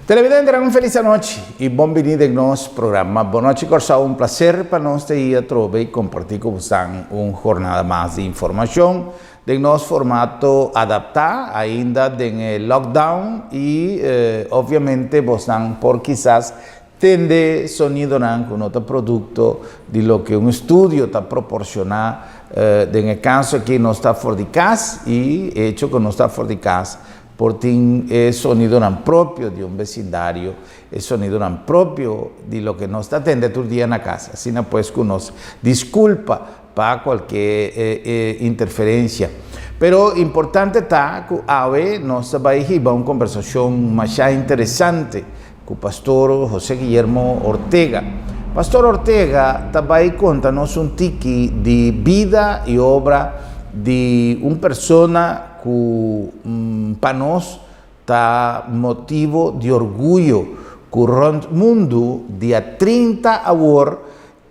Televidentenan un felis anochi y bon bini den nos programa Bon Nochi Kòrsou. Un placer pa nos ta i atrobe y comparti cu bosan un jornada mas di informacion den nos formato adapta ainda den e lockdown y obviamente bosnan por kisas tende sonidonan cu no ta producto di loke un estudio ta proporciona. Den e caso aki nos ta for di cas y hecho cu nos ta for di cas Por tin e sonidonan propio di un besindario, e sonidonan propio di loke nos ta tende tur dia na kas. Asina pues ku nos diskulpa pa kualke interferensia. Pero importante ta ku awe nos ta bai hiba un kombersashon masha interesante ku Pastor José Guillermo Ortega. Pastor Ortega ta bai konta nos un tiki di bida i obra di un persona ku pa nos ta motibo di orguyo ku rònt mundu dia 30 awor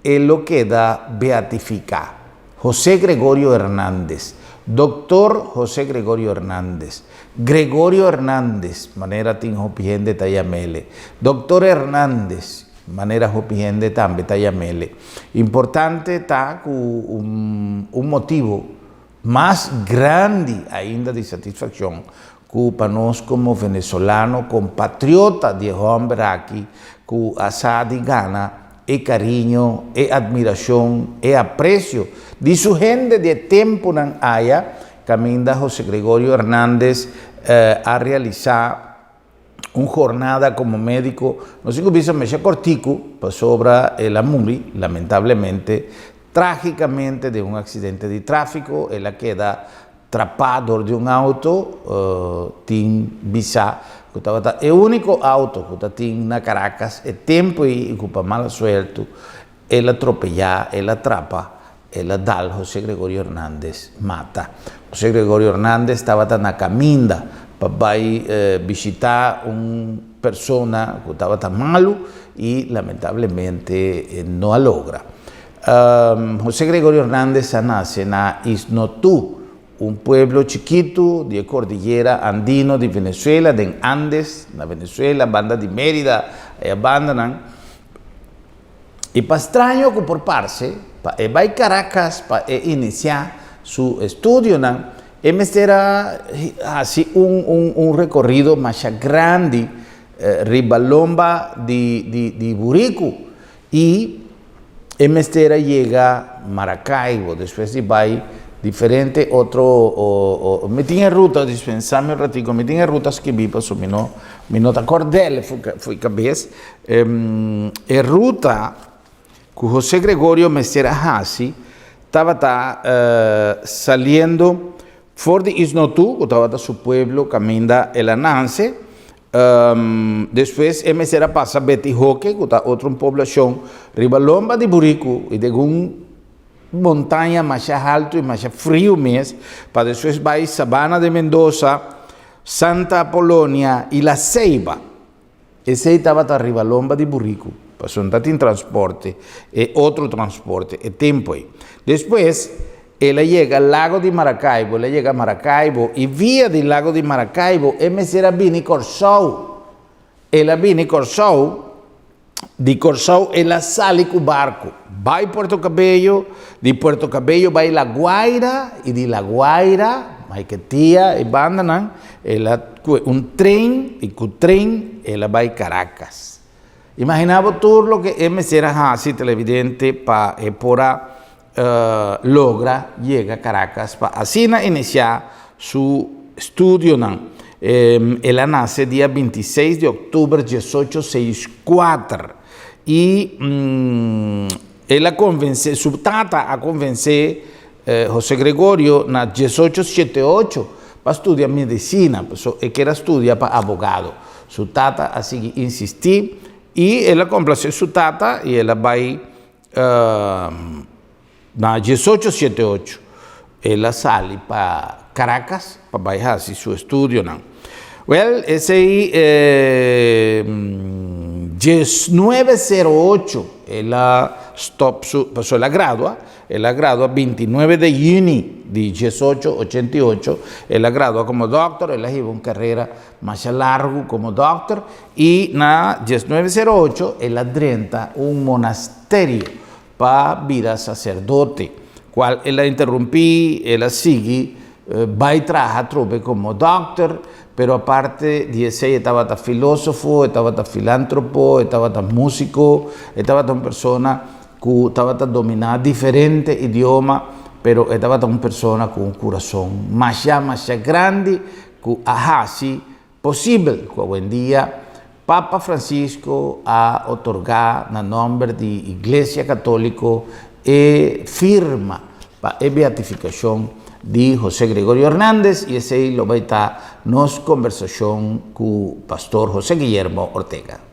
e lo keda beatifiká. José Gregorio Hernández, Doctor José Gregorio Hernández, Gregorio Hernández, manera tin hopi hende ta yam'ele, Doctor Hernández, manera hopi hende tambe ta yam'ele. Importante ta ku un motibo Mas grandi ainda di satisfakshon ku pa nos komo venezolano, kompatriota di e hòmber aki ku a sa di gana e kariño, e atmirashon, e apresio di su hende di e tempunan aya kaminda José Gregorio Hernández a realisá un jornada komo médiko. Nos tin ku bisa mesha kòrtiku pasobra el a muri lamentablemente, trágikamente den un aksidente di tráfiko. El a keda trapá dor di un outo, tin bisa ku tabata e úniko outo ku ta tin na Caracas e tempu ei i ku pa mala suertu el a tropeyá, el a trapa, el a dal José Gregorio Hernández mata. José Gregorio Hernández tabata na kaminda pa bai bishitá un persona ku tabata malu i lamentablemente no a logra. José Gregorio Hernández a nase na Isnotú, un pueblo chikitu di e kordiyera andino di Venezuela, den Andes, na Venezuela, banda di Mérida, e bandanan. I pa straño ku por parse, pa e bai Caracas pa e inisiá su estudionan, e mester a hasi un un un rekorido masha grandi riba lomba di di di buriku i e mester a yega Maracaibo despues di bai diferente otro mi tin e ruta dispensami un ratico mi tin e ruta skibí pasobra mi no mi no ta kord'el fo'i kabes. E ruta ku José Gregorio mester a hasi tabata saliendo for di Isnotú, ku tabata su pueblo kaminda el a nanse. Despues e mester a pasa Betijoque, ku ta otro un poblashon riba lomba di buriku i den un montaña masha haltu i masha friu mes, pa despues bai Sabana de Mendoza, Santa Apolonia i La Ceiba. Esei tabata riba lomba di buriku, pasobra no ta tin transporte, e otro transporte e tempu ei. Despues, el a yega Lago di Maracaibo, el a yega Maracaibo, i via di Lago di Maracaibo e mester a bini Kòrsou. El a bini Kòrsou, di Kòrsou el a sali ku barku, bai Puerto Cabello, di Puerto Cabello bai La Guaira, i di La Guaira, Maiquetía e bandanan, El a kue un tren i ku tren el a bai Caracas. Imaginá bo tur loke e mester a hasi televidente pa e por a logra yega Caracas pa asina inisiá su studionan. El a nase dia 26 di òktober diesocho seis kuater i el a konvensé, su tata a konvensé José Gregorio na diesocho siete ocho pa studia medicina, paso e kier a studia pa abogado. Su tata a sigui insisti y el a complace su tata y el a bay na diesocho siete ocho el a sali pa Caracas pa bay haci su estudionan. Well, esey 1908. El a stop su, paso el a gradua, el a gradua 29 de juni di 1888, el a gradua como doctor, el a hiba un carera masha largo como doctor y na 1908 el a drenta un monasterio pa bira sacerdote, cual el a interrumpi, el a sigui bay traha atrobe como doctor, pero aparte di esey e tabata filosofo, e tabata filantropo, e tabata musico, e tabata un persona cu tabata domina diferente idioma, pero e tabata un persona cu un curason masha masha grandi cu a haci posibel cu awendia Papa Francisco a otorga na nomber di Iglesia Catolico e firma pa e beatificacion di José Gregorio Hernández y esey lo bay ta nos conversacion cu Pastor José Guillermo Ortega.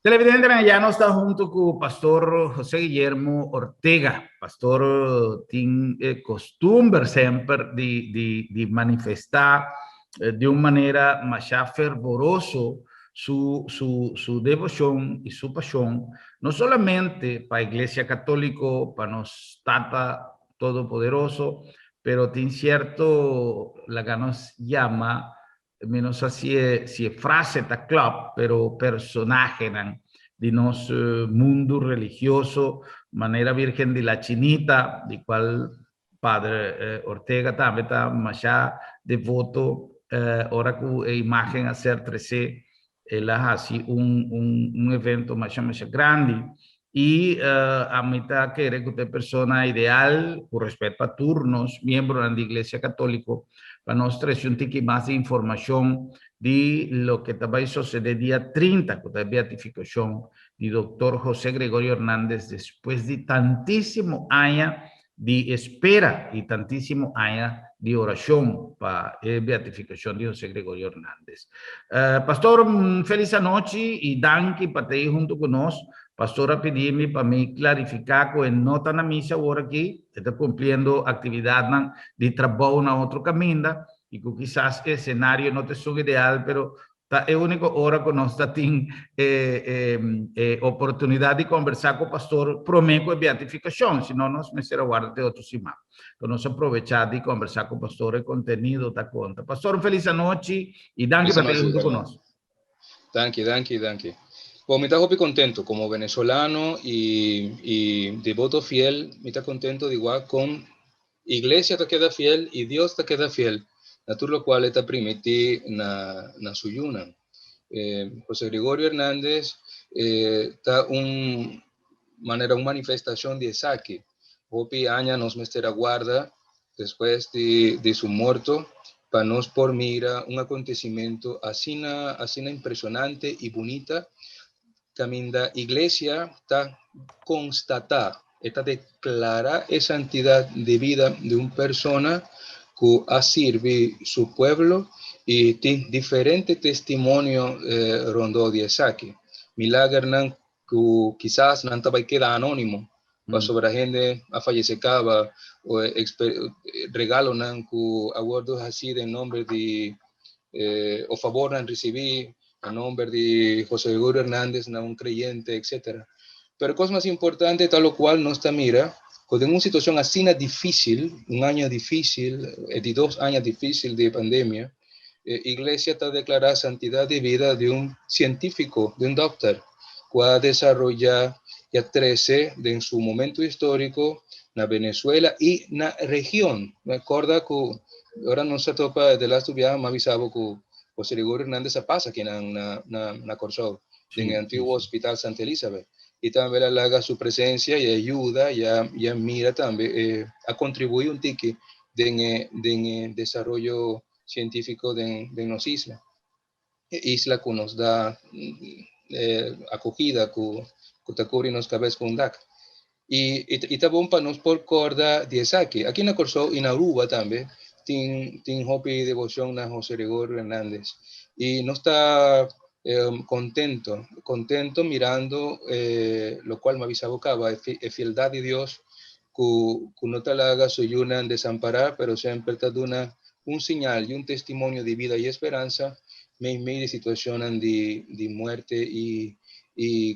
Televidentenan, ya nos ta hunto cu Pastor José Guillermo Ortega. Pastor tin e costumber semper di, di, di manifesta di un manera masha fervoroso su, su, su devocion y su pasion, no solamente pa Iglesia Catolico, pa nos Tata Todopoderoso, pero tin cierto, laga nos yama, Mi no sa si e si e frase ta klòp, pero personahenan di nos mundu religioso, manera Virgen di la Chinita, di kual Padre Ortega tambe ta masha devoto, ora ku e imágen a ser tresé, el a hasi un un un evento masha masha grandi. I ami ta kere ku ta e persona ideal, ku respet pa tur nos miembronan di Iglesia Katóliko, pa nos trese un tiki mas di informashon di loke ta bai sosede dia 30, ku ta e beatifikashon di Doktor José Gregorio Hernández despues di tantísimo aña di espera i tantísimo aña di orashon pa e beatifikashon di José Gregorio Hernández. Pastor, un felis anochi i danki pa ta ei huntu ku nos. Pastor a pidi mi pa mi klarifiká ku e no ta na misa awor aki, e ta kumpliendo aktividatnan di trabou na otro kaminda i ku kisas e senario no ta esun ideal, pero Ta e úniko ora ku nos ta tin e e oportunidat di kombersá ku pastor promé ku e beatifikashon, si no nos mester a warda te otro siman. Enton nos a probechá di kombersá ku pastor, e kontenido ta konta. Pastor, un felis anochi i danki pa ta huntu ku nos. Danki, danki, danki. Bon, mi ta hopi contento como venezolano y, y devoto fiel, mi ta contento di wak con Iglesia ta keda fiel y Dios ta keda fiel na tur locual e ta primiti na na su yunan. José Gregorio Hernández ta un manera un manifestacion di esaki. Hopi aña nos mester a guarda despues di di su morto pa nos por mira un acontecimento asina asina impresionante y bunita Caminda Iglesia ta constata, e ta declara e santidad di bida di un persona cu a sirbi su pueblo y tin diferente testimonio rondó di esaki. Milagernan cu kisas nan ta bay keda anonimo, pasobra hende a fayece caba, o regalonan cu a wordo haci den nomber di, o favornan ricibi Na nomber di José Gregorio Hernández na un creyente, etc. Pero cos mas importante ta locual nos ta mira cu den un situacion asina dificil, un aña dificil, e di dos aña dificil di e pandemia, e iglesia ta declara santidad di bida di un cientifico, di un doctor, cu a desaroya y a trece den su momento historico na Venezuela y na region. Me acorda cu ora nos a topa de laatste biaha, mi a bisa bo cu José Gregorio Hernández a pasa akinan na, na, na Kòrsou, den e antiguo Hospital Santa Elisabeth. I tambe el a laga su presensia i a yuda i a, i a mira tambe, e a kontribuí un tiki den e, den e desaroyo sientífiko den, den nos isla. E isla ku nos da akogida, ku, ku ta kubri nos kabes ku un dak. I, i ta bon pa nos por kòrda di esaki. Aki na Kòrsou i na Aruba tambe tin, tin hopi deboshon na José Gregorio Hernández. I nos ta kontento, kontento mirando lokual mi a bisa bo kaba, e fieldat di Dios ku, ku no ta laga su yunan desampará, pero semper ta duna un señal i un testimonio di bida i speransa meimei di situashon di morte i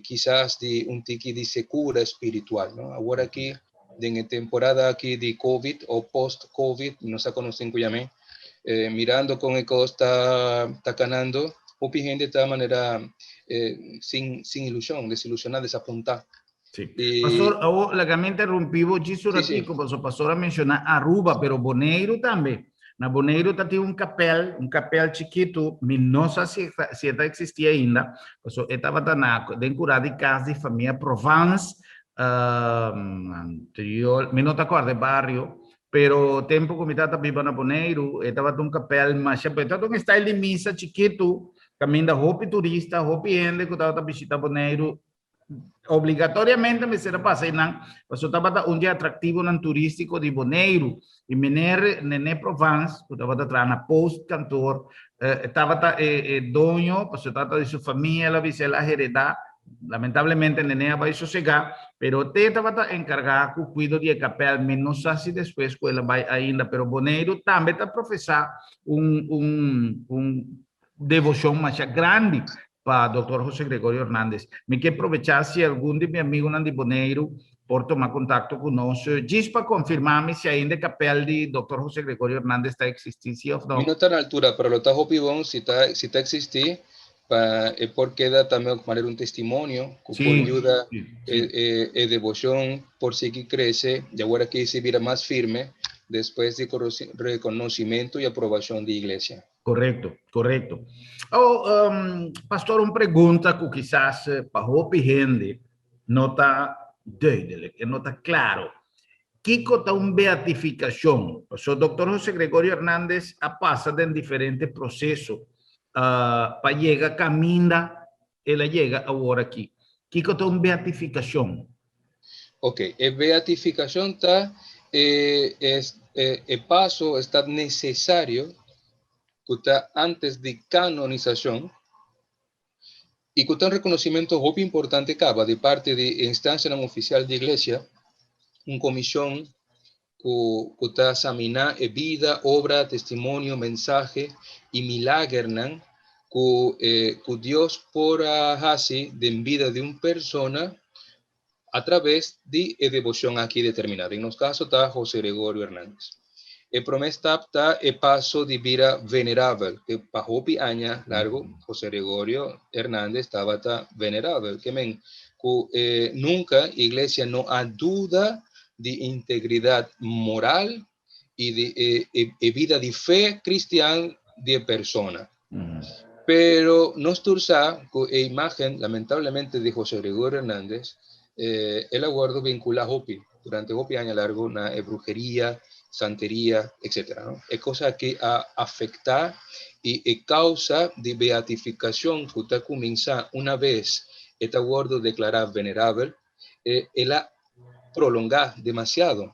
kisas di un tiki di sekura spiritual, no? Awor aki, den temporada aki di COVID òf post-COVID, nos konosé ku yama, mirando kon e kos ta kanando, hopi hende ta manera sin ilushon, desilushoná, desapuntá. Sí. Pastor, awor, laga mi interumpí bo un ratiku, pastor, pastor a menshoná Aruba, pero Boneiru tambe. Na Boneiru tin un kapel chikitu, mi no sa si ta eksistí ainda. Pastor, tabata na den kurá di kas di famia Provence, anterior, mi no ta kòrda bario, pero tempu ku mi tabata biba na Boneiru, tabata un kapel, mas tabata un style di misa chikitu, kaminda hopi turista, hopi hende ku tabata bishitá Boneiru, obligatoriamente mester pasa einan, paso tabata un dia atraktivonan turístiko di Boneiru i mener Nene Provence, ku tabata traha na postkantoor, tabata doño, paso tabata di su famia, el a bisa el a heredá. Lamentablemente Nene a bai sosegá, pero te tabata enkargá ku kuido di e kapel. Mi no sa si despues ku el a bai ainda, pero Boneiru tambe ta profesá un devoshon mas grandi pa Dr. José Gregorio Hernández. Mi ke aprovechá si algun di mi amigunan di Boneiru por tuma kontakto ku nos, djis pa konfirmá mi si ainda e kapel di Dr. José Gregorio Hernández ta eksistí, sí òf no. Mi no ta na altura, pero lo ta hopi bon si ta eksistí, pa por keda tambe manera un testimonio ku por yuda e devoshon por sigui krese i awor aki se bira mas firme despues di rekonosementu i aprobashon di iglesia. Korekto. Oh, pastor, un pregunta ku kisas pa hopi hende no ta duidelijk, no ta kla. Kiko ta un beatifikashon? So, Dr. José Gregorio Hernández a pasa den diferente proseso pa yega kaminda el a yega awor aki. Kiko ta un beatifikashon? Ok, e beatifikashon ta e paso ta nesesario ku ta antes di kanonisashon i ku ta un rekonosementu masha importante kaba di parti di instansia ofisial di iglesia, un komishon ku ta eksaminá e bida, obra, testimonio, mensahe i milagernan ku Dios por hasi den bida di un persona a traves di e devoshon aki determiná. Den nos kaso ta José Gregorio Hernández. E promé stap ta e paso di bira venerabel, ku pa hopi aña largu José Gregorio Hernández tabata venerabel, ke men ku nunka iglesia no a duda di integridat moral i di bida di fe kristian di persona. Pero nos tur sa ku e imágen, lamentablemente, di José Gregorio Hernández, el a wòrdu vinkulá hopi, durante hopi aña largu na bruheria, santeria, etc. No? E kos ku a afektá e kousa di beatifikashon ku ta kuminsá un bes e ta wòrdu deklará venerabel, el a prolongá demasiado.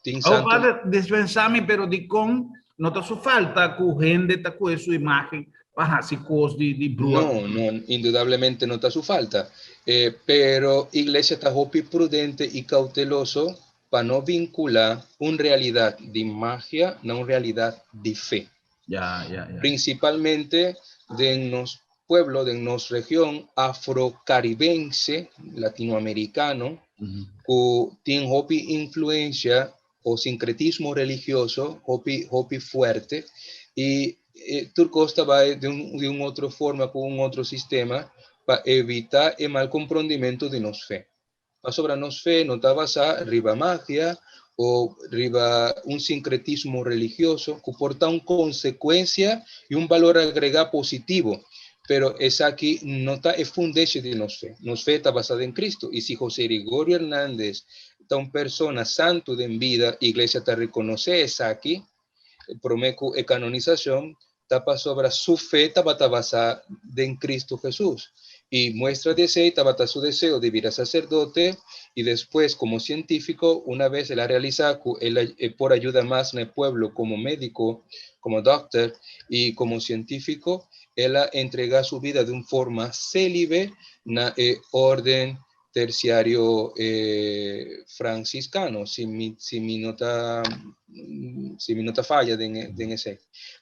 Tin Oh, padre, dispensá mi, pero di kon no ta su falta ku hende ta ku su imágen pa hasi kos di bruha? No, indudablemente no ta su falta. Pero iglesia ta hopi prudente i kouteloso pa no vinkulá un realidat di magia na un realidat di fe. Prinsipalmente den nos pueblo, den nos region afrocaribense, latinoamerikano, ku tin hopi influensia òf sinkretismo religioso, hopi, hopi fuerte, i tur kos ta bai di un otro forma, ku un otro sistema, pa evitá e mal komprondementu di nos fe. Pasobra nos fe no ta basá riba magia òf riba un sinkretismo religioso ku por ta un konsekuensia i un balor agregá positivo. Pero esaki no ta e fundeshi di nos fe. Nos fe ta basá den Cristo. I si José Gregorio Hernández ta un persona santu den bida, iglesia ta rekonosé esaki, promé ku e kanonisashon, ta pasobra su fe tabata basá den Cristo Jesús. I muestra di esei tabata su deseo di bira saserdote i despues komo sientífiko, un bes el a realisá ku el por yuda mas na pueblo komo médiko, komo dòkter i komo sientífiko, el a entregá su bida di un forma sélibe na órden. Terciario Franciscano, si mi no ta faya den esei.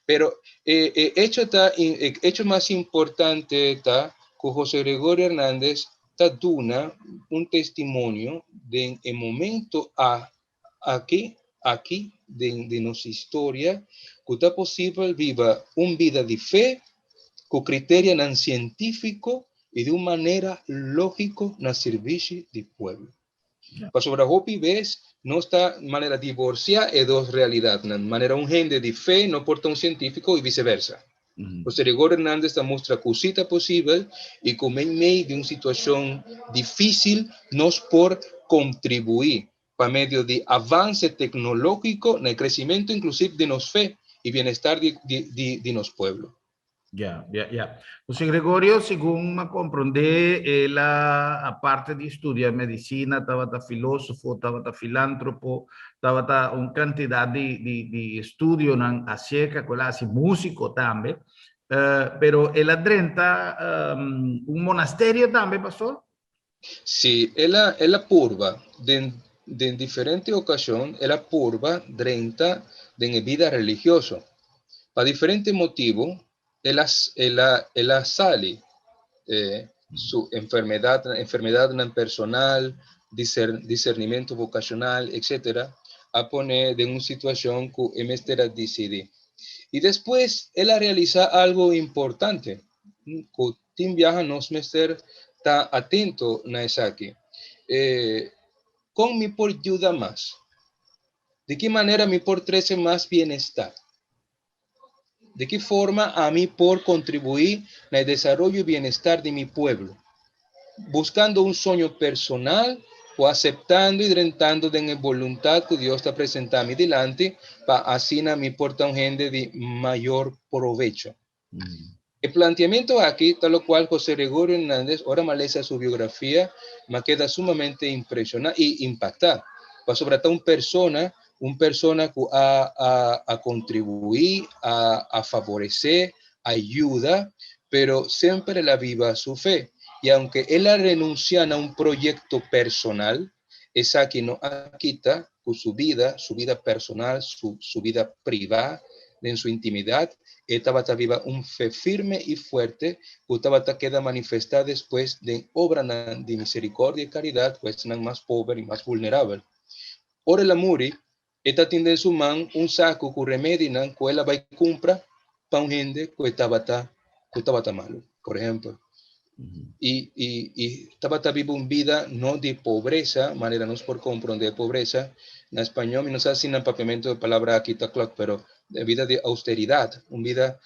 Pero e hecho mas importante ta ku José Gregorio Hernández ta duna un testimonio den e momento aki den nos historia ku ta posibel biba un bida di fe ku kriterionan sientífiko i di un manera lógiko na servisio di pueblo. Pasobra hopi bes nos ta manera divorsiá e dos realidatnan, manera un hende di fe no por ta un sientífiko i viseversa. José Gregorio Hernández ta mustra ku sí ta posibel i ku meimei di un situashon difísil nos por kontribuí pa medio di avanse teknológiko na e kresimentu inklusif di nos fe i bienestar di nos pueblo. Ya. José Gregorio, segun m'a komprondé, el a, aparte di studia medisina, tabata filósofo, tabata filántropo, tabata un kantidat di estudionan aserka ku el a hasi, músiko tambe. Pero el a drenta un monasterio tambe, pastor? Sí, el a purba, den diferente okashon, el a purba drenta den bida religioso. Pa diferente motibu, el a sali su enfermedat personal, disernimentu vokashonal, etc., a pone den un situashon ku e mester a disidí. I despues el a realisá algu importante, ku tin biaha nos mester ta atento na esaki. Kon mi por yuda mas? Di ki manera mi por trese mas bienestar? Di ki forma ami por kontribuí na desaroyo i bienestar di mi pueblo? Buskando un soño personal o aseptando i drentando den e boluntat ku Dios ta presentá mi dilanti pa asina mi por ta un hende di mayor probecho. E planteamentu aki, tal kual José Gregorio Hernández, ora m'a lesa su biografia, m'a keda sumamente impreshoná i impaktá. Pasobra ta un persona ku a kontribuí, a favoresé, a yuda, pero semper el a biba su fe. I aunke el a renunsiá na un proyekto personal, esaki no a kita ku su bida personal, su bida privá, den su intimidat, e tabata biba un fe firme i fuerte, ku tabata keda manifestá despues den obra di miserikòrdia i karidat, ku esnan mas pober i mas vulnerabel. Ora el a muri, e tabatin den su man un saku ku remedinan ku el a bai kumpra pa un hende ku tabata malu, por ehèmpel. I tabata biba un bida no di pobresa, manera nos por komprondé pobresa. Na spañó, no sa si na papiamentu e palabra aki ta klopt, pero bida di ousteridat, un bida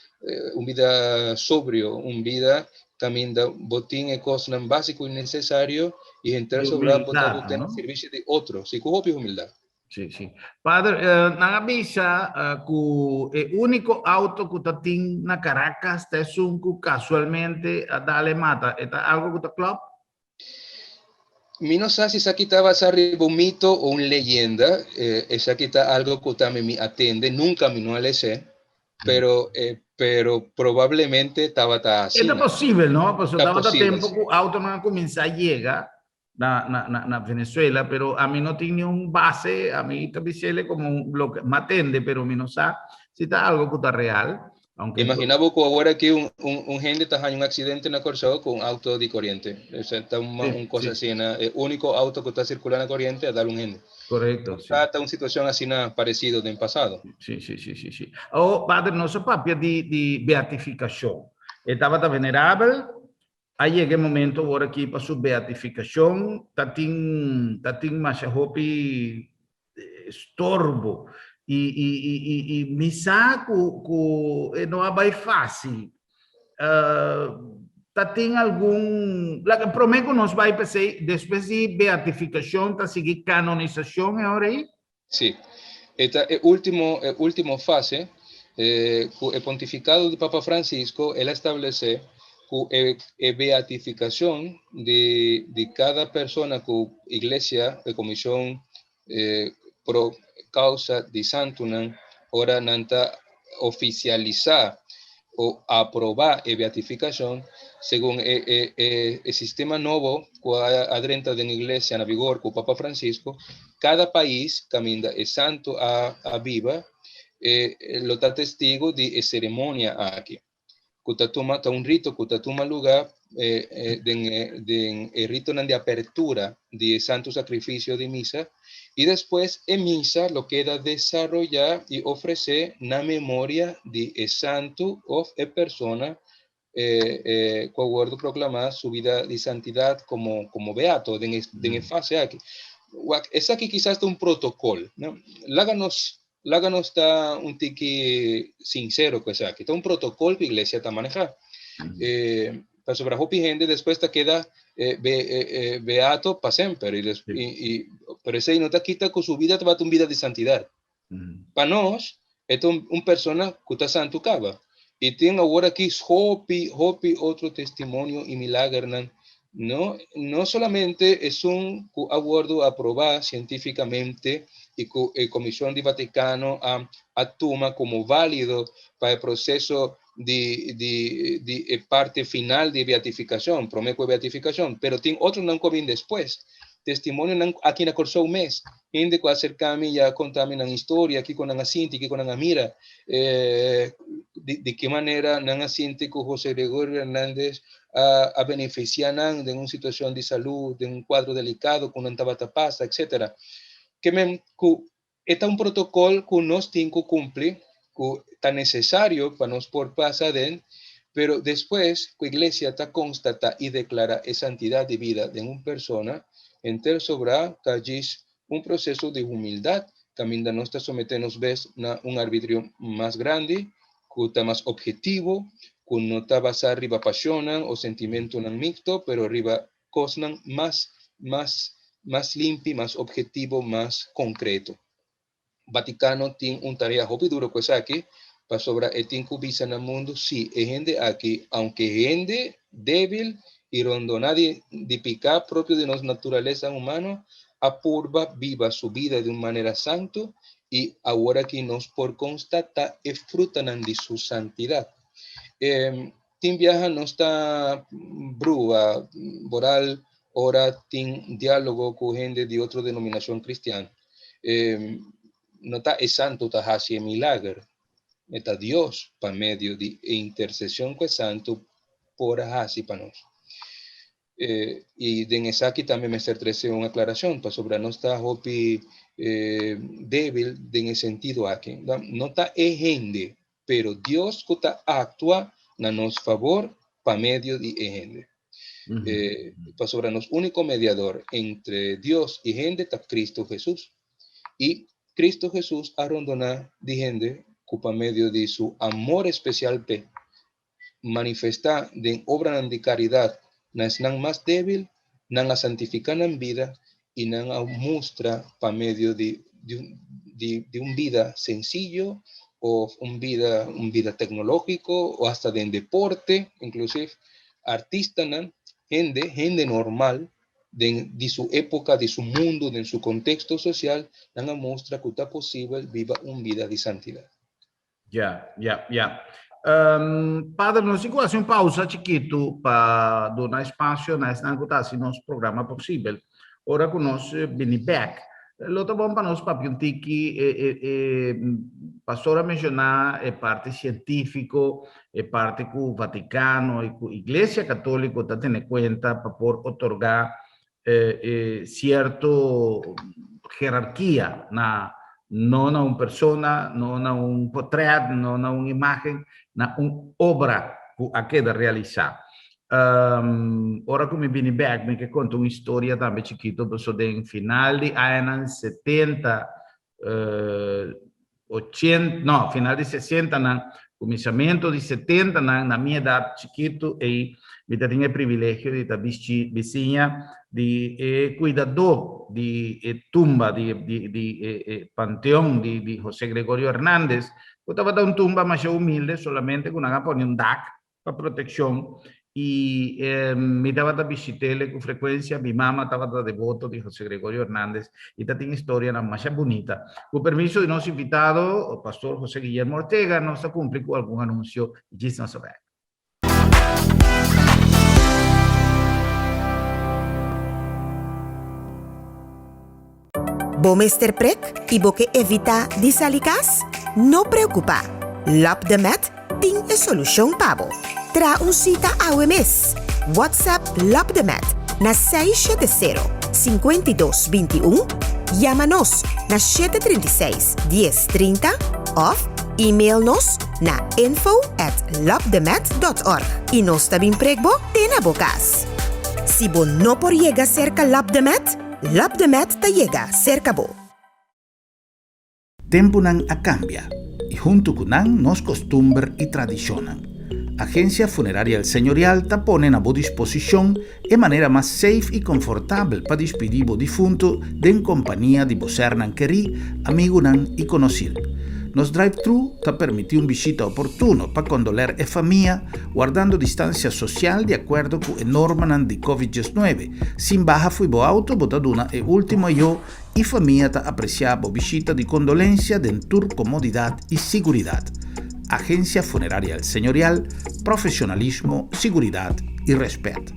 sobrio, un bida kaminda bo tin e kosnan básiko i nesesario i henter sobrá bo ta na servisio di otro, sí, ku hopi humildat. Sí. Padre, nan a bisa ku e úniko outo ku tabatin na Caracas ta esun ku kasualmente a dal e mata. Ta algu ku ta klopt? Mi no sa si esaki ta basá riba un mito o un leyenda. Esaki ta algu ku tambe mi a tende, nunka mi no a lesa, pero probablemente tabata asina. Ta posibel, no? Pasobra tabata tempu ku outo a kuminsá yega na Venezuela, pero ami no tin ningun base, ami ta bis'é komo loke m'a tende, pero mi no sa si ta algu ku ta real. Aunque Imaginá bo ku awor aki un hende ta un aksidente na Kòrsou ku un outo di koriente. Ta un kos asina, e úniko outo ku ta sirkulando na koriente a dal un hende. Ta un situashon asina paresido den pasado. Sí. Oh, padre, nos papia di beatifikashon. E tabata venerabel, a yega e momento awor aki pa su beatifikashon, tatin masha hopi estorbo i mi sa ku no a bai fásil. Tatin algun, la promé ku nos bai p'esei, despues di beatifikashon ta sigui kanonisashon e ora ei? Sí. Esta e último fase ku e pontifikado di Papa Francisco, el a establesé ku e beatifikashon di kada persona ku iglesia, e komishon pro causa di santunan, ora nan ta ofisialisá. o aprobá e beatifikashon segun e e e e sistema nobo ku a a drenta den iglesia na vigor ku Papa Francisco, kada pais kaminda e santu a a biba e lo ta testigo di e seremonia aki ku ta tuma ta un rito ku ta tuma lugá den e den e ritonan di apertura di e Santu Sakrifisio di Misa i despues e misa lo keda desaroyá i ofresé na memoria di e santu òf e persona ku a wòrdu proklamá su bida di santidat komo komo beato den e den e fase aki. Wak, esaki kisas ta un protokol, no? Laga nos laga nos ta un tiki sinsero ku esaki. Ta un protokol ku iglesia ta manehá. Pasobra hopi hende despues ta keda beato pa semper i i pero esei no ta kita ku su bida tabata un bida di santidat. Pa nos e ta un persona ku ta santu kaba. I tin awor aki hopi hopi otro testimonio i milagernan no no solamente esun ku a wòrdu aprobá sientífikamente i ku e Komishon di Vatikano a a tuma komo válido pa e proseso di di di e parte final di e beatifikashon, promé ku e beatifikashon, pero tin otronan ku a bin despues. Testimonionan aki na Kòrsou mes, hende ku a aserká mi i a konta mi nan historia, kiko nan a sinti, kiko nan a mira, di di ki manera nan a sinti ku José Gregorio Hernández a a benefisiá nan den un situashon di salú, den un kuadro delikado ku nan tabata pasa, etcétera. Ke men ku E ta un protokòl ku nos tin ku kumpli, ku ta nesesario pa nos por pasa aden, pero despues ku iglesia ta konstatá i deklará e santidat di bida den un persona, henter sobrá ta djis un proseso di humildat kaminda nos ta someté nos bes na un arbitrio mas grandi, ku ta mas ophetivo, ku no ta basá riba pashonnan o sentimentunan mikto, pero riba kosnan mas mas mas limpi, mas objetivo, mas konkreto. Vatikano tin un tarea hopi duro ku esaki, pasobra e tin ku bisa na mundu si e hende aki, aunke hende débil i rondoná di di piká propio di nos naturalesa humano, a purba biba su bida di un manera santu i aworaki nos por konstatá e frutanan di su santidat. E Tin biaha nos ta brua boral ora tin diálogo ku hende di otro denominashon kristian. No ta e santu ta hasi e milager, e ta Dios pa medio di e interseshon ku e santu por a hasi pa nos. I den esaki tambe mester trese un aklarashon, pasobra nos ta hopi débil den e sentido aki. No ta e hende pero Dios ku ta aktua na nos fabor pa medio di e hende. Pasobra nos úniko mediador entre Dios i hende ta Kristu Hesus. I Kristu Hesus a rondoná di hende ku pa medio di su amor espesial p'e, manifestá den obranan di karidat na esnan mas débil, nan a santifiká nan bida i nan a mustra pa medio di di un bida sencillo of un bida un bida tecnologico o hasta den deporte inclusive artistanan hende hende normal den di su epoca di su mundo den su contexto social nan a mustra cu ta posibel biba un bida di santidad. Ya, ya, ya. Padre, nos tin ku hasi un pausa chikitu pa duna espasio na esnan ku ta hasi nos programa posibel. Ora ku nos bini bèk, lo ta bon pa nos papia un tiki, e, e, e pastor a menshoná e parti sientífiko, e parti ku Vatikano i ku Iglesia Katóliko ta tene kuenta pa por otorgá e cierto jerarquia na no na un persona, no na un potret, no na un imagen, na un obra cu a keda realisa. Ora cu mi bini bek mi ke conta un historia tambe chikito paso den final di añanan 70 ochenta, no, final di sesentanan, kuminsamentu di setentanan, na mi edat chikitu ei, mi ta tin e privilegio di ta bisiña di e kuidadó di e tumba di di di e e panteon di di José Gregorio Hernández, ku tabata un tumba masha humilde, solamente ku nan a pone un dak pa protekshon. I mi tabata bishit'ele ku frekuensia. Mi mama tabata deboto di José Gregorio Hernández i ta tin historianan masha bunita. Ku permiso di nos invitado, Pastor José Guillermo Ortega, nos ta kumpli ku algun anunsio i djis nos ta bèk. Bo mester prek i bo ke evitá di sali kas? No preokupá! Lab de Med tin e solushon pa bo. Traha un sita awe mes! WhatsApp Lab de Med na 670 52 21, yama nos na 736 10 30 òf email nos na info at labdemed.org i nos ta bin prek bo te na bo kas. Si bo no por yega serka Lab de Med, Lab de Med ta yega serka bo. Tempunan a kambia i huntu ku nan nos kostumber i tradishonnan. Agensia Funeraria El Señorial ta pone na bo disposishon e manera mas safe i konfortabel pa dispidí bo difuntu den kompania di bo sernan kerí, amigunan i konosir. Nos drive-thru ta permití un bishita oportuno pa kondoler e famia, wardando distansia sosial di akuerdo ku e normanan di Covid 19. Sin baha fo'i bo auto bo ta duna e último ayó i famia ta apresiá bo bishita di kondolensia den tur komodidat i siguridat. Agencia Funeraria El Señorial, profesionalismo, siguridad y respet.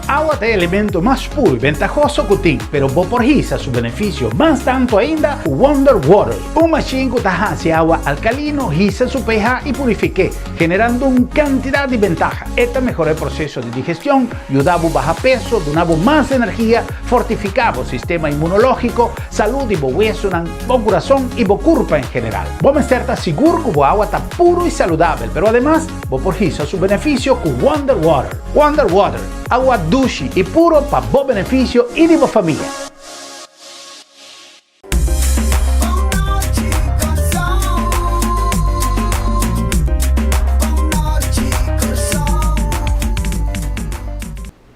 Awa ta e elemento mas puro y bentahoso cu tin, pero bo por hisa su beneficio mas tanto ainda cu Wonder Water, un machine cu ta haci awa alcalino, hisa su pH y purifique, generando un cantidad di bentaha. E ta mehora e proceso di digestion, yuda bo baha peso, duna bo mas energia, fortifica bo sistema inmunológico, salud di bo wesonan, bo curason y bo curpa en general. Bo mester ta sigur cu bo awa ta puro y saludabel, pero ademas bo por hisa su beneficio cu Wonder Water. Wonder Water, awa dushi y puro pa bo beneficio y di bo famia.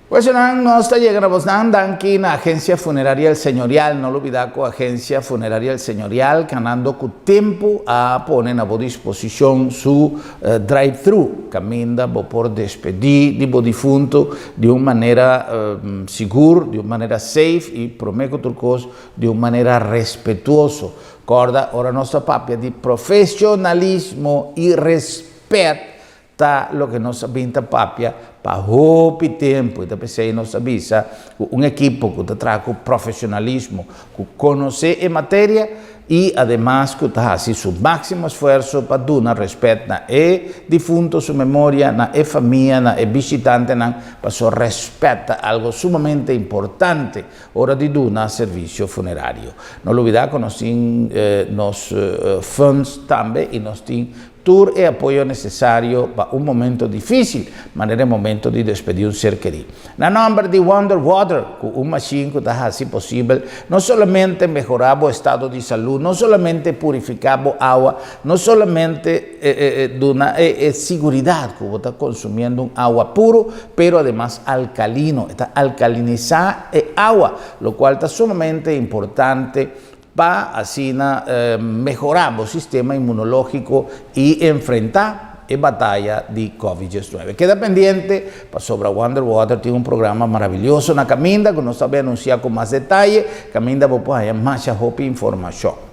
Pues nan nos ta yega na bosnan danki na Agencia Funeraria El Señorial. No lubida cu Agencia Funeraria El Señorial canando cu tempo a pone na bo disposicion su drive-thru caminda bo por despedi di bo difunto di un manera sigur, di un manera safe y prome cu tur cos di un manera respetuoso. Corda ora nos ta papia di profesionalismo y respet Ta loke nos a bin ta papia pa hopi tempu i ta p'esei nos a bisa ku un ekipo ku ta traha ku profesionalismo, ku konosé e materia i ademas ku ta hasi su máksimo esfuerso pa duna rèspèt na e difunto su memoria, na e famia, na e bishitantenan, pasobra rèspèt ta algo sumamente importante ora di duna servisio funerario. No lubidá ku nos tin nos funds tambe i nos tin Tur e apoyo nesesario pa un momento difísil, manera e momento di despedí un ser kerí. Na nòmber di Wonder Water, ku un mashin ku ta hasi posibel no solamente mehorá bo estado di salú, no solamente purifiká bo awa, no solamente duna e siguridat ku bo ta konsumiendo un awa puru, pero ademas alkalino, e ta alkalinisá e awa, lokual ta sumamente importante Pa asina mehorá bo sistema inmunológiko i enfrentá e bataya di Covid 19. Keda pendiente pasobra Wonder Water tin un programa maravilioso na kaminda ku nos ta bai anunsiá ku mas detaye, kaminda bo por haña masha hopi informashon.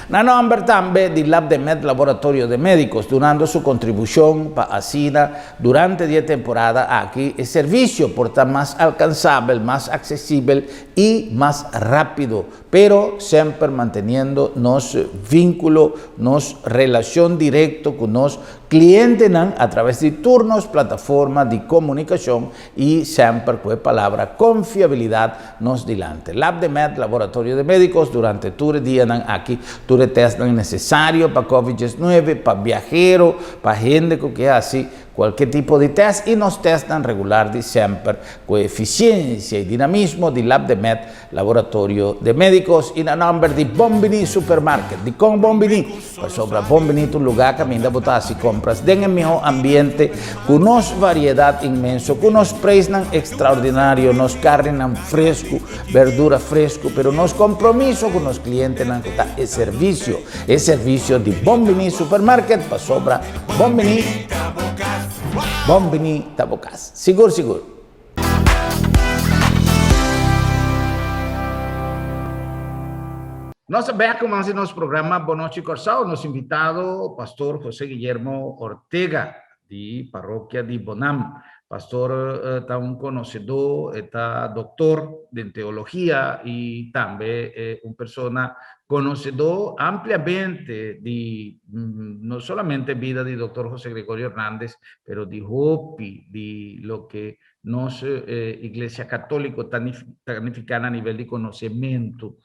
Na nòmber tambe di Labdemed Laboratorio de Médicos dunando su kontribushon pa asina durante di e temporada aki e servisio por ta mas alkansabel, mas aksesibel i mas rápido, pero semper manteniendo nos vínculo, nos relacion directo cu nos clientenan a traves di tur nos plataforma di comunicacion i semper cu e palabra confiabilidad nos dilante. Labdemed, Laboratorio de Médicos, durante tur e dianan aki, tur e testnan necesario pa Covid 19, pa biahero, pa hende cu ke haci. Kualke tipo di tèst i nos tèstnan regular di semper ku efisiensia i dinamismo di Labdemed, Laboratorio de Médicos i na nòmber di Bon Biní Supermarket. Dikon Bon Biní? Pasobra Bon Biní ta un lugá kaminda bo ta hasi kompras den e mihó ambiente, ku nos variedat inmenso, ku nos preisnan ekstraordinario, nos karninan fresku, berdura fresku, pero nos kompromiso ku nos klientenan ku ta e servisio, e servisio di Bon Biní Supermarket, pasobra Bon Biní, Bon Biní ta bo kas. Sigur sigur. Nos a bek ku mas di nos programa Bon Nochi Kòrsou. Nos invitado Pastor José Guillermo Ortega di Parokia di Bonam. Pastor ta un konosedó, e ta doktor den teologia i tambe un persona konosedó ampliamente di no solamente bida di Doktor José Gregorio Hernández, pero di hopi di loke nos Iglesia Católico ta nifica na nivel di conocemento.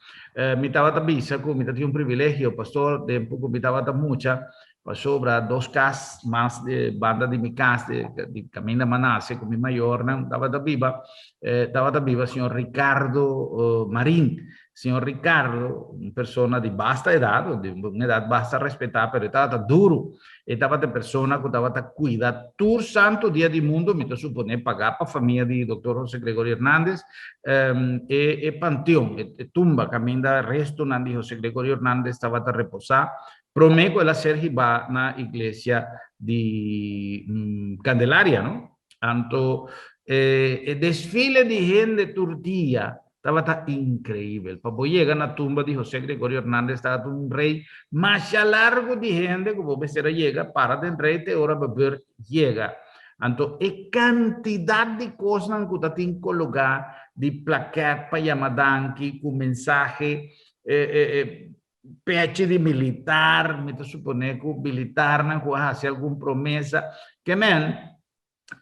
Mi tabata bisa cu mi ta tin un privilegio, pastor, tempo cu mi tabata mucha, pasobra dos cas mas di banda di mi cas, di caminda mi a nace cu mi mayornan tabata biba, tabata biba señor Ricardo Marin. Señor Ricardo, un persona di basta edad, di un edad basta respetá, pero e tabata duru. E tabata e persona ku tabata kuida tur santu dia di mundu, mi ta suponé pagá pa famia di Doctor José Gregorio Hernández, e e panteon, e tumba kaminda restonan di José Gregorio Hernández tabata reposá promé ku el a ser hibá na iglesia di Candelaria, no? Anto e desfile di hende tur dia Tabata increibel. Pa bo yega na tumba di José Gregorio Hernández tabata un rei masha largo di hende cu bo mester a yega para den rei te ora bo beurt yega. Anto e cantidad di cosnan cu ta tin cologa di plaket pa yama danki cu mensahe, pechi di militar, mi ta supone cu militarnan cu a haci algun promesa, ke men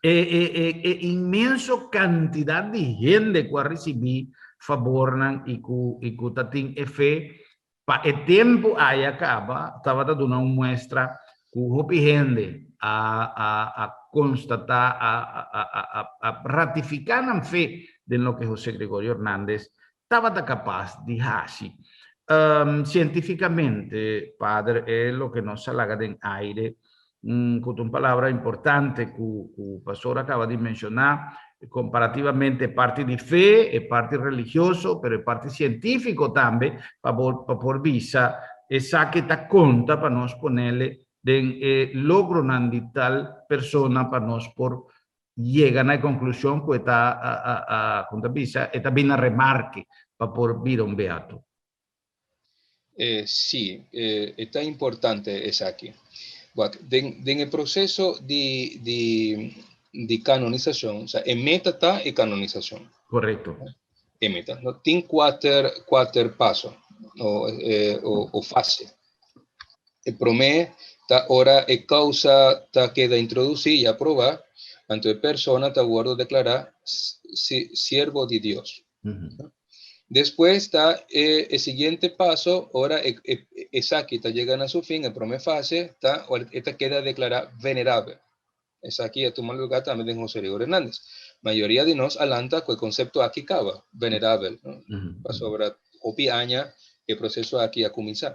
E, e, e, e inmenso kantidat di hende ku a risibí fabornan i ku, i ku ta tin e fe pa e tempu aya kaba tabata duna un muestra ku hopi hende a, a, a konstatá, a, a, a, a, a ratifiká nan fe den loke José Gregorio Hernández tabata kapas di hasi. Sientifikamente, Pader, e loke nos a laga den aire, ku ta un palabra importante ku ku pastor a kaba di menshoná, komparativamente e parti di fe, e parti religioso, pero e parti sientífiko tambe, pa bo pa por bisa esaki ta konta pa nos ponele den e logronan di tal persona pa nos por yega na e konklushon ku e ta, kon ta bisa, e ta bin na remarke pa por bira un beato. Sí, e ta importante esaki. Wak, den, den e proseso di, di, di kanonisashon, o sea, e meta ta e kanonisashon. Korekto. E meta. No, tin kuater, kuater paso o, o, o fase. E promé ta ora e kousa ta keda introdusí i aprobá, anto e persona ta wòrdu deklará siervo di Dios. Despues ta e e siguiente paso, ora e e esaki ta yega na su fin, e promé fase ta ora e ta keda deklará venerabel. Esaki a tuma lugá tambe den José Gregorio Hernández. Mayoria di nos a lanta ku e konsepto aki kaba, venerabel, no? Pasobra hopi aña e proseso aki a kuminsá.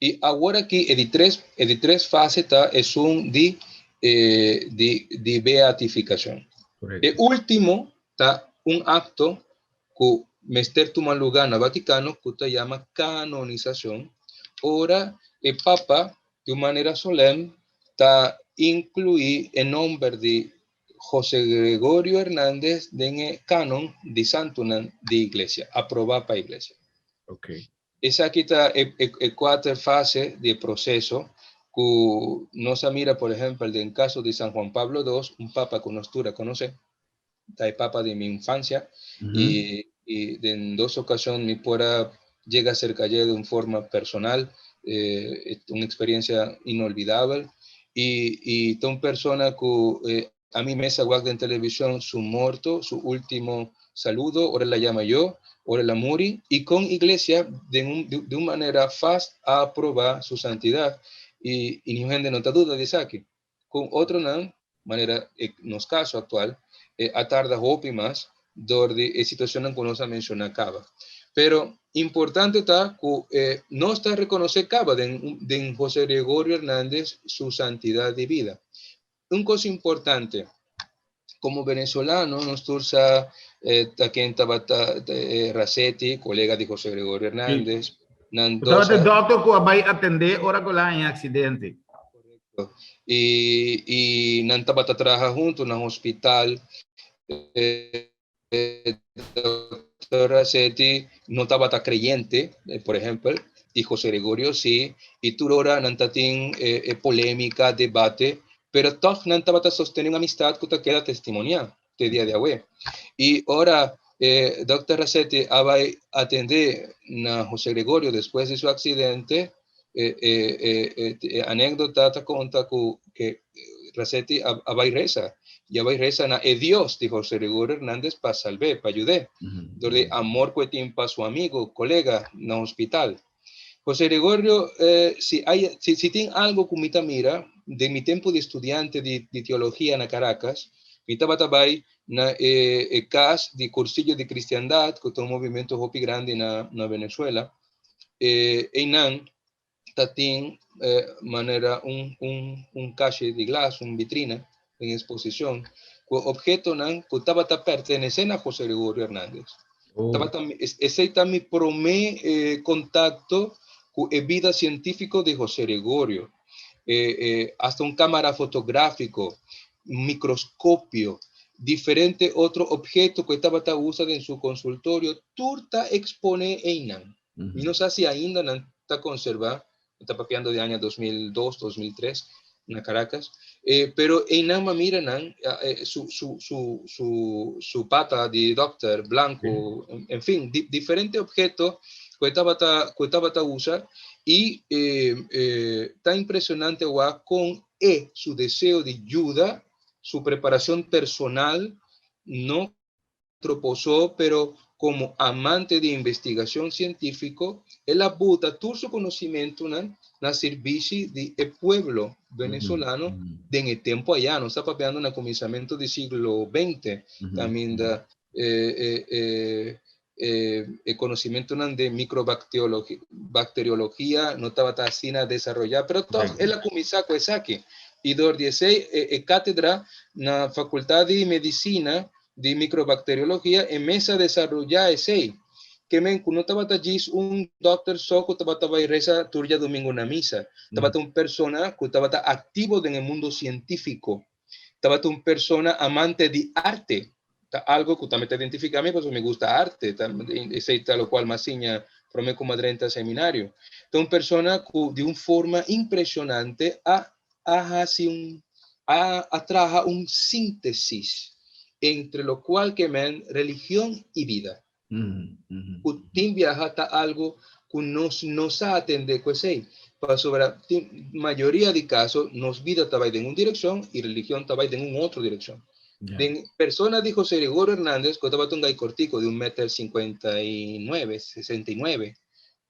I awor aki e di tres, e di tres fase ta esun di di di beatifikashon. E último ta un akto ku mester tuma lugá na Vatikano ku ta yama kanonisashon, ora e Papa di un manera solèm ta inkluí e nòmber di José Gregorio Hernández den e kanon di santunan di iglesia, aprobá pa iglesia. Esaki ta e kuater fase di e proseso ku nos a mira, por ehèmpel, den kaso di San Juan Pablo dos, un papa ku nos tur a konosé, ta e papa di mi infancia y, y den dos ocasion mi por a llega cerca dje de un forma personal, eh, un experiencia inolvidabel y, y ta un persona cu eh, a mi mes a wak den television su morto, su ultimo saludo, ora el a llama yo, ora el a muri, y con iglesia den un, de, de un manera fast a aproba su santidad y, y niun hende no ta duda di esaki. Con otronan. manera e nos kaso aktual, a tarda hopi mas dor di e situacionnan ku nos a menshoná kaba. Pero importante ta ku nos ta rekonosé kaba den den José Gregorio Hernández su santidad di bida. Un kos importante, komo venezolano nos tur sa ta ken tabata Rasetti, kolega di José Gregorio Hernández. Nan dos. Tabata e dòkter ku a bai atendé ora ku el a haña aksidente. Korekto. I i nan tabata traha huntu na hospital. Dòkter Rasetti no tabata kreyente, por ehèmpel, i José Gregorio sí, i tur ora nan ta tin polémika, debate, pero tòg nan tabata sostené un amistat ku ta keda testimoniá te dia di awe. I ora Dòkter Rasetti a bai atendé na José Gregorio despues di su aksidente, e anékdota ta konta ku Rasetti a bai resa, i a bai resa na e Dios di José Gregorio Hernández pa salb'é, pa yud'é, dor di amor ku e tin pa su amigu, kolega na hospital. José Gregorio, si hay, si, si tin algo ku mi ta mira den mi tempu di studiante di, di teologia na Caracas, mi tabata bai na e, e kas di Cursillo di Cristiandad, ku ta un movimento hopi grandi na, na Venezuela. E, einan ta tin eh, manera un, un, un kashe di glas, un vitrina den exposicion, ku obhetonan ku tabata pertenece na José Gregorio Hernández. Oh. Tabata, esei ta mi promé eh, contacto ku e vida científico di José Gregorio. Eh, eh, hasta un cámara fotográfico, microscopio, diferente otro objeto ku e tabata usa den su consultorio, tur ta expone einan. Mi no sa si ainda nan ta conserva, mi ta papiando di aña 2002, 2003, na Caracas, eh, pero einan m'a mira nan, eh, su, su, su, su, su pata di dokter blanco, en fin, di, diferente objeto ku e tabata, ku e tabata usa, i eh, eh, ta impresionante wak kon e su deseo di yuda, su preparacion personal, no troposó, pero komo amante di investigashon sientífiko, el a buta tur su konosimentunan na sirbishi di e pueblo venezolano den e tempu ayá. Nos ta papiando na kuminsamentu di siglo bente, kaminda e e konosimentunan den microbacteriologia no tabata asina desaroyá, pero tòg el a kuminsá ku esaki. I dor di esei e kátedra na Fakultat di Medisina di microbacteriologia e mes a desaroyá esei. Ke men ku no tabata djis un dòkter so ku tabata bai resa tur djadumingu na misa. Tabata un persona ku tabata aktivo den e mundo sientífiko. Tabata un persona amante di arte. Ta algo ku tambe ta identifiká mi pasobra mi gusta arte. Ta, esei ta lokual m'a siña promé ku m'a drenta seminario. Ta un persona ku di un forma impreshonante a a hasi un a a traha un síntesis entre lokual ke men religion i bida. Ku tin biaha ta algu ku nos no sa atendé ku esei, pasobra tin mayoria di kaso nos bida ta bai den un direkshon i religion ta bai den un otro direkshon. Den persona di José Gregorio Hernández, ku tabata un gai kortiko di un meter 59, 69,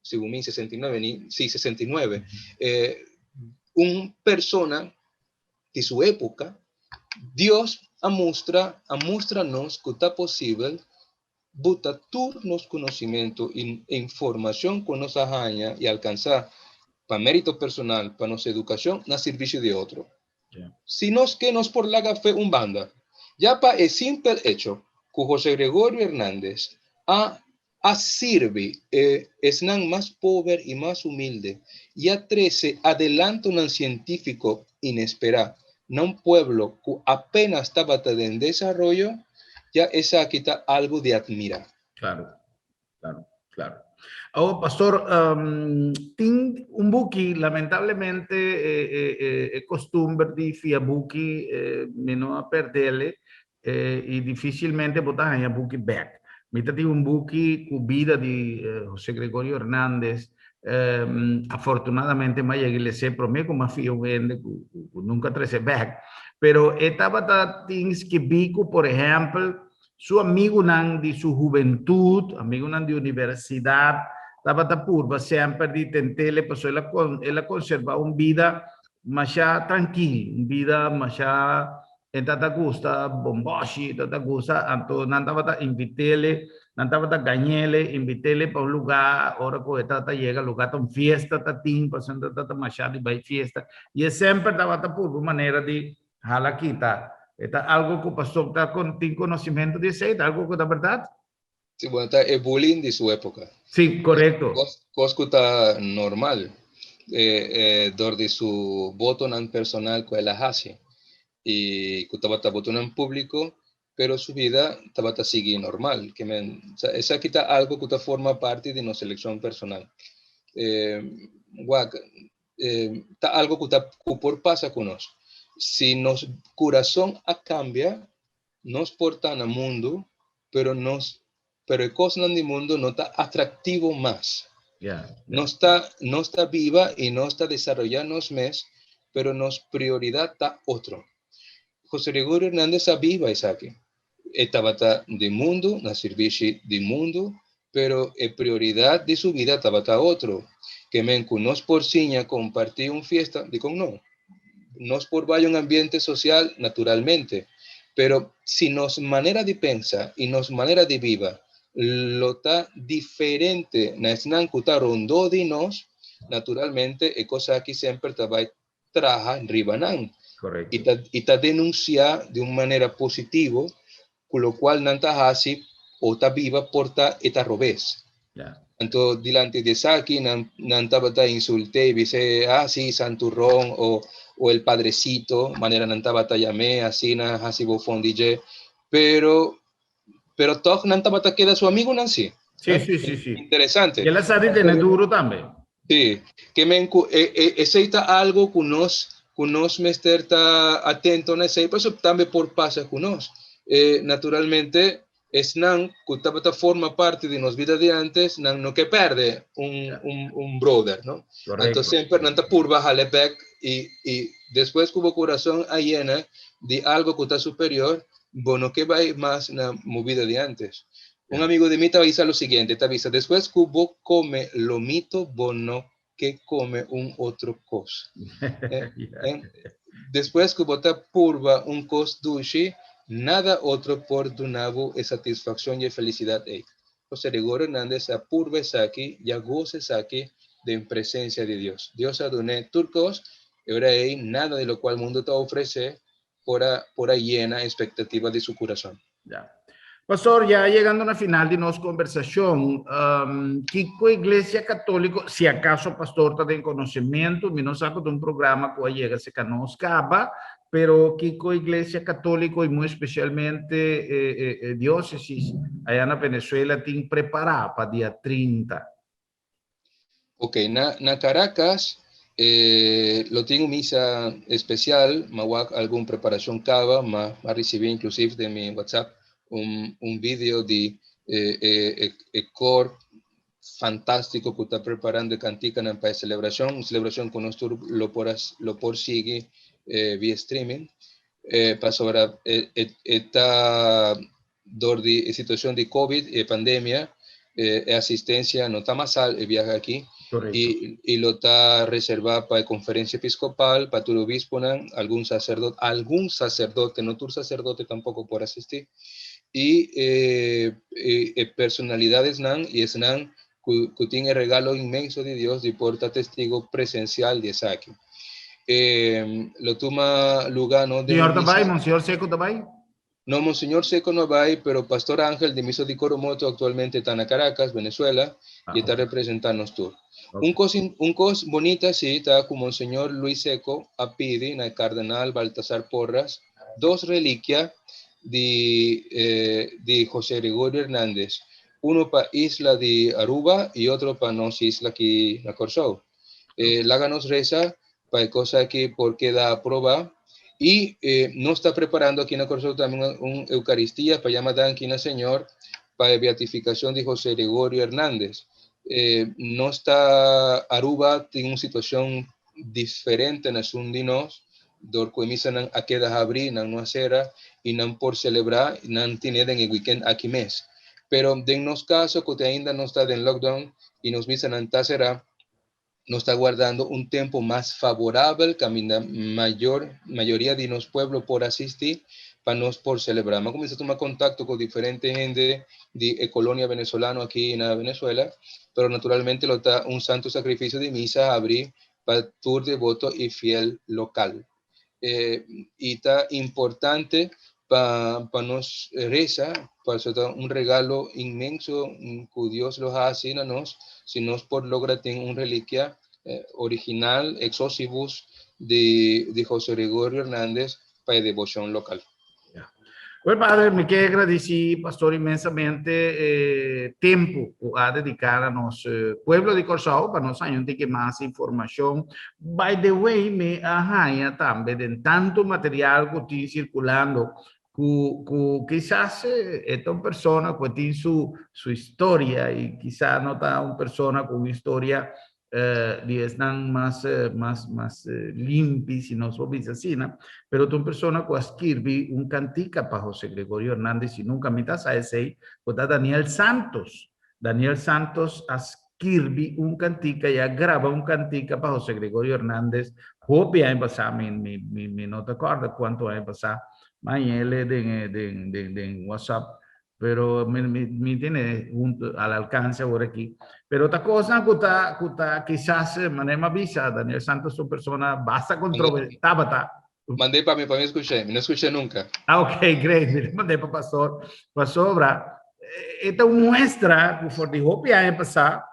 segun mi 69, ni, sí, 69, eh, un persona di su época, Dios a mustra, a mustra nos ku ta posibel buta tur nos conocimiento y informacion ku nos a haña y alcansa pa mérito personal, pa nos educacion, na servicio di otro. Si nos ke nos por laga fe un banda. Ya pa e simpel hecho ku José Gregorio Hernández a a sirbi e esnan mas pober i mas humilde i a trese adelantonan sientífiko inesperá na un pueblo ku apenas tabata den desaroyo, ya esaki ta algu di atmirá. Claro, claro, claro. Awor, pastor, tin un buki, lamentablemente e costumber di fia buki mi no a perdele, I dificilmente bo ta haña buki bek. Mi ta tin un buki cu bida di José Gregorio Hernández. Afortunadamente m'a yega les'é promé cu m'a fia un hende cu nunca trece bek. Pero e tabata tin skibí cu, por ehempel, su amigunan di su hubentud, amigunan di universidad, tabata purba semper di tent'el pasobra el a conserva un bida masha trankil, un bida masha. E tata gusta bomboshi, tata gusta, anto nan tabata invitele, nan tabata gañele, invitele pa un lugá, ora ku e tata yega lugá ta un fiesta ta tin, pasobra e tata mashá di bai fiesta, i e semper tabata purba un manera di hala kita. E ta algo ku pastor ta tin konosimento di esei? Ta algo ku ta bèrdat? Si, bueno, ta e bullying di su época. Si, korekto. Kos ku ta normal dor di su botonan personal ku el a hasi i ku tabata botonan públiko, pero su bida tabata sigui normal. Ke men, esaki ta algo ku ta forma parti di nos selekshon personal. Wak, ta algo ku ta ku por pasa ku nos. Si nos kurason a kambia, nos por ta na mundu, pero nos pero e kosnan di mundu no ta atraktivo mas. Nos ta nos ta biba i nos ta desaroyá nos mes, pero nos prioridat ta otro. José Gregorio Hernández a biba esaki. E tabata di mundu, na sirbishi di mundu, pero e prioridat di su bida tabata otro. Ke men ku nos por siña kompartí un fiesta, dikon no? Nos por bai un ambiente sosial naturalmente, pero si nos manera di pensa i nos manera di biba lo ta diferente na esnan ku ta rondó di nos, naturalmente e kos aki semper ta bai traha riba nan. Correcto. I ta, i ta denuncia di un manera positivo cu locual nan ta haci o ta biba por ta e ta robes. Anto dilanti di esaki nan, nan tabata insult'é i bis'é, ah sí, santurrón o, o el padrecito, manera nan tabata yam'é, asina haci bofon di dje. Pero, pero tog nan tabata keda su amigunan sí. Sí, sí, sí, sí. Interesante. Y el a sa di tene duro tambe. Sí, ke men ku e, e, esei ta algo ku nos, ku nos mester ta atento na esei, pasobra tambe por pasa ku nos. Eh, naturalmente, esnan ku tabata forma parti di nos bida di antes, nan no ke perde un, un, un brother, no? Correcto. Anto semper nan ta purba hale bek i, i despues ku bo kurason a yena di algo ku ta superior, bo no ke bai mas na movida di antes. Un amigo di mi ta bisa lo siguiente, ta bisa, despues ku bo kome lomito, bo no ke kome un otro kos. Eh, eh, despues ku bo ta purba un kos dushi, nada otro por duna bo e satisfakshon i e felisidat ei. José Gregorio Hernández a purba esaki i a gosa esaki den presensia di Dios. Dios a dun'é tur kos, e ora ei nada di lokual mundu ta ofresé por a por a yena expectativa di su curason. Ya. Pastor, ya yegando na final di nos conversacion, um, kico Iglesia Católico, si acaso pastor ta den conocimiento, mi no sa cu ta un programa cu a yega cerca nos caba, pero kico Iglesia Católico y muy especialmente eh, eh, eh, diócesis allá na Venezuela tin prepara pa dia 30? Ok, na, na Caracas lo tin un misa especial, ma wak algun preparacion caba, ma a ricibi inclusive den mi WhatsApp un, un video di e, e, e, e cor fantastico cu ta preparando e canticanan pa e celebracion, un celebracion cu nos tur lo por, lo por sigui eh, via streaming, eh, pasobra e, e, e ta Dor di e situacion di covid y e pandemia, e asistencia no ta masal e biaha aki y y lo ta reserva pa e conferencia episcopal, pa tur obisponan, algun sacerdote, algun sacerdote, no tur sacerdote tampoco por asisti, y e personalidadesnan y esnan cu cu tin e regalo inmenso di Dios di por ta testigo presencial di esaki. Lo tuma luga no den Señor un ta misa. bay? Monseñor Seco ta bay? No, Monseñor Seco no a bai, pero Pastor Ángel di Misa di Coromoto actualmente ta na Caracas, Venezuela, y e ta representa nos tur. Un cos, un cos bonita si ta cu Monseñor Luis Seco a pidi na e Cardenal Baltasar Porras dos reliquia di, di José Gregorio Hernández, uno pa isla di Aruba y otro pa nos isla aki na Corsou. Laga nos reza pa e cos aki por keda aproba y nos ta preparando aki na Corsou tambe un Eucaristia pa yama danki na Señor pa e beatificacion di José Gregorio Hernández. Nos ta Aruba tin un situacion diferente na esun di nos dor cu e misanan a keda habri, nan no a cera y nan por celebra, nan tine den e weekend aki mes. Pero den nos caso cu te ainda nos ta den lockdown y nos misanan ta cera, Nos ta wardando un tempu mas favorabel kaminda mayor mayoria di nos pueblo por asistí pa nos por selebrá. Mi a kuminsá tuma kontakto ku diferente hende di e kolonia venezolano aki na Venezuela, pero naturalmente lo ta un santu sakrifisio di misa habrí pa tur deboto i fiel lokal. I ta importante pa nos resa, pasobra ta un regalo inmenso ku Dios lo hasi na nos si nos por logra tin un relikia original, ex osibus, di José Gregorio Hernández pa e deboshon lokal. Well, Padre, mi ke gradisí Pastor inmensamente e tempu ku a dediká na nos pueblo di Kòrsou pa nos haña un tiki mas informashon. By the way, mi a haña tambe den tantu material ku tin sirkulando ku ku kisas e ta un persona ku a tin su su historia i kisa no ta un persona ku un historia di esnan mas mas mas limpi si nos por bisa asina, pero ta un persona ku a skirbi un kantika pa José Gregorio Hernández si nunka mi ta sa esei ku ta Daniel Santos. Daniel Santos a skirbi un kantika i a graba un kantika pa José Gregorio Hernández hopi aña pasá, mi mi mi no ta kòrda kuantu aña pasá, ma añele den den den den WhatsApp Pero mi, mi, mi tiene junto al alcance awor aki. Pero ta cosnan cu ta, cu ta quizás, eh, manera mi a bisa, Daniel Santos es un persona basta controversial. Tabata. Mandé pa mi, pa mi escuché. Mi no escuché nunca. Ah, ok, great. Mi mandé pa pastor. Pasobra, eh, e ta un muestra cu for di hopi aña pasá,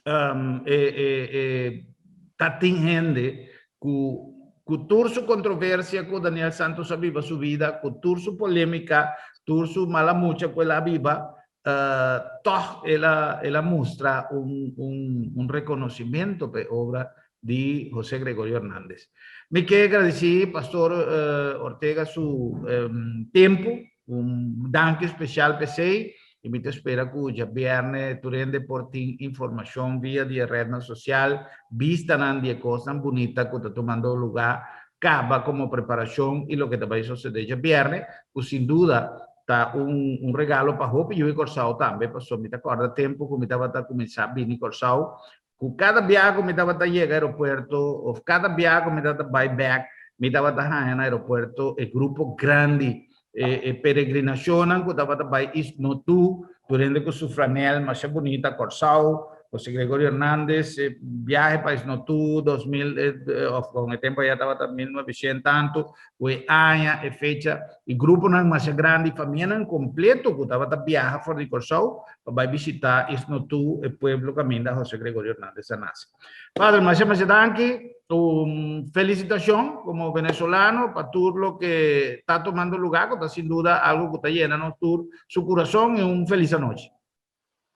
um, e, e, e, ta tin hende cu cu tur su controversia cu Daniel Santos a biba su vida, cu tur su polemica, tur su mala mucha cu el a biba, uh, toch el a, el a mustra un, un, un reconocimiento pa e obra di José Gregorio Hernández. Mi ke agradeci Pastor uh, Ortega su um, tempo, un danki special p'esey, i mi ta spera ku djabierne tur hende por tin informashon via di e rednan sosial, bistanan di e kosnan bunita ku ta tumando lugá kaba komo preparashon i loke ta bai sosodé djabierne, ku sin duda ta un un regalo pa hopi yu di Kòrsou tambe, pasobra mi ta kòrda tempu ku mi tabata kuminsá bini Kòrsou, Ku kada biaha ku mi tabata yega aeropuerto of kada biaha ku mi tabata bai bèk, mi tabata haña na aeropuerto e grupo grandi, e e peregrinashonnan ku tabata bai East Notu, tur hende ku su flanel masha bunita, Kòrsou, José Gregorio Hernandez, e biahe pa East Notu 2000 of kon e tempu aya tabata 1900 tantu, ku e aña, e fecha, i gruponan masha grandi, famianan kompleto ku tabata biaha for di Kòrsou pa bai bishitá Isnotú, e pueblo kaminda José Gregorio Hernández a nase. Padre, masha masha danki, un felisitashon komo venezolano pa tur loke ta tumando lugá, ku ta sin duda algu ku ta yena nos tur su kurason i un felis anochi.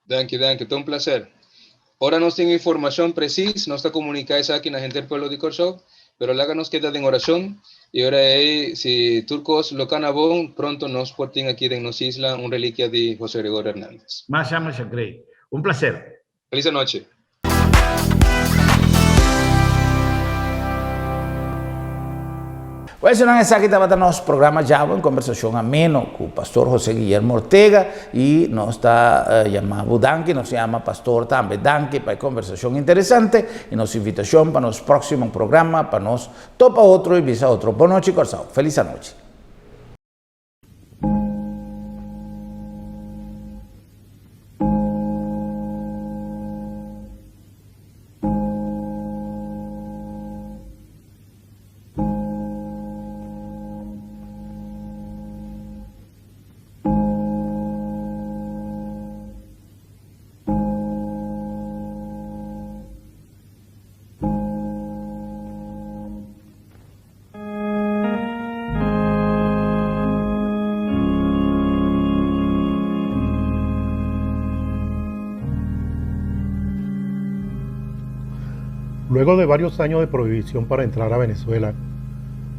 Danki, danki, ta un placer. Ora nos tin informacion precis, nos ta comunica esaki na henter pueblo di Corsou, pero laga nos keda den oracion y ora ey si tur cos lo cana bon, pronto nos por tin aki den nos isla un reliquia di José Gregorio Hernandez. Masha masha great. Un placer. Feliz anochi. Bueno, esaki tabata nos programa djawe, un conversacion ameno cu Pastor José Guillermo Ortega y nos ta yama bo danki, nos yama Pastor tambe danki pa e conversacion interesante y nos invitacion pa nos proximo programa pa nos topa otro y bisa otro bon nochi Corsou. Feliz anochi. Luego de varios años de prohibición para entrar a Venezuela,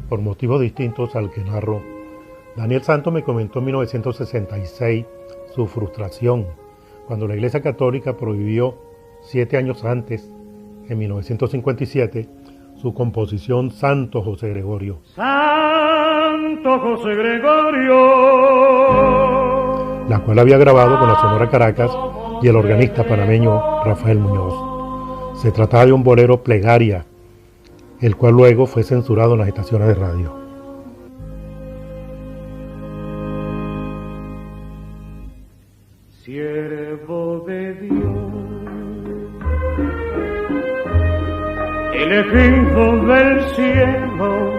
por motivos distintos al que narro, Daniel Santos me comentó en 1966 su frustración cuando la Iglesia Católica prohibió siete años antes, en 1957, su composición Santo José Gregorio. Santo José Gregorio. La cual había grabado con la Sonora Caracas y el organista panameño Rafael Muñoz. Se trataba de un bolero plegaria, el cual luego fue censurado en las estaciones de radio. Siervo de Dios, elegido del cielo,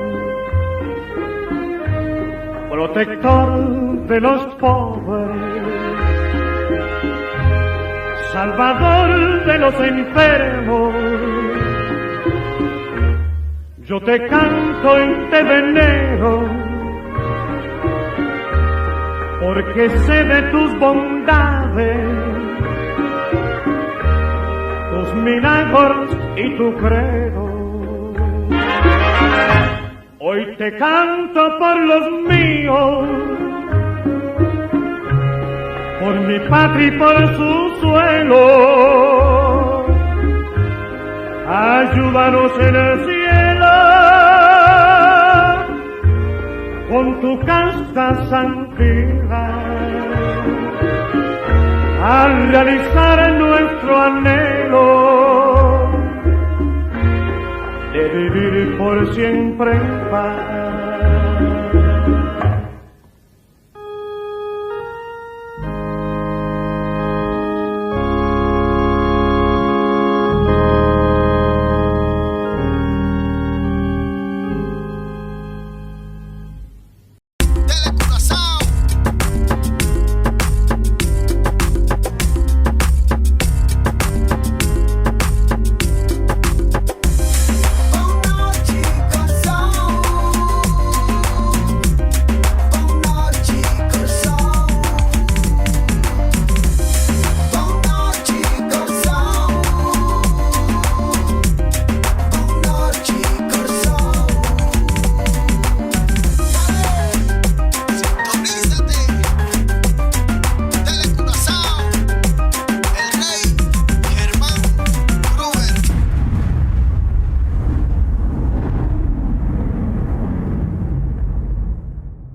protector de los pobres, salvador de los enfermos. Yo te canto y te venero, porque sé de tus bondades, tus milagros y tu credo. Hoy te canto por los míos, por mi patria y por su suelo. Ayúdanos en el cielo con tu casta santidad a realizar nuestro anhelo de vivir por siempre en paz.